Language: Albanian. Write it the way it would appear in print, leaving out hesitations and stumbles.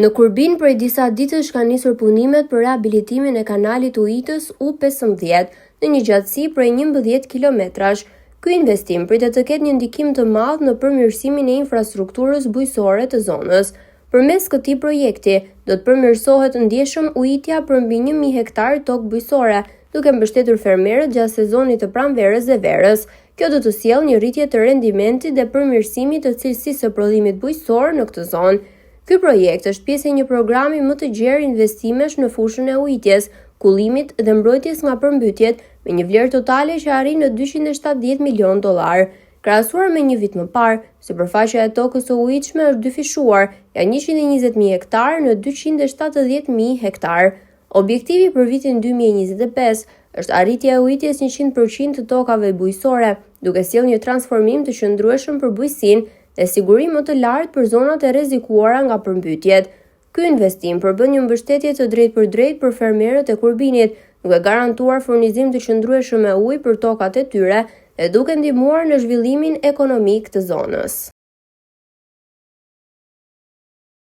Në Kurbin prej disa ditësh kanë nisur punimet për rehabilitimin e kanalit ujitës U-15 në një gjatësi prej 11 kilometrash. Ky investim pritet të ketë një ndikim të madh në përmirësimin e infrastrukturës bujqësore të zonës. Përmes këtij projekti, do të përmirësohet ndjeshëm ujitja për mbi 1000 hektarë tokë bujqësore, duke mbështetur fermerët gjatë sezonit të pranverës dhe verës. Kjo do të sjellë një rritje të rendimentit dhe përmirësimit të cilësisë së prodhimit bujqësor në këtë zonë. Ky projekt është pjesë e një programi më të gjerë investimesh në fushën e ujitjes, kullimit dhe mbrojtjes nga përmbytjet, me një vlerë totale që arrin në 270 milionë dollarë. Krahasuar me një vit më parë, sipërfaqja e tokës së ujitshme është dyfishuar nga 120.000 hektarë në 270.000 hektarë. Objektivi për vitin 2025 është arritja e ujitjes 100% të tokave bujqësore, duke sjellë një transformim të qëndrueshëm për bujqësinë dhe siguri më të lartë për zonat e rrezikuara nga përmbytjet. Ky investim përbën një mbështetje të drejtpërdrejtë për fermerët e Kurbinit, duke garantuar furnizim të qëndrueshëm me ujë për tokat e tyre dhe duke ndihmuar në zhvillimin ekonomik të zonës.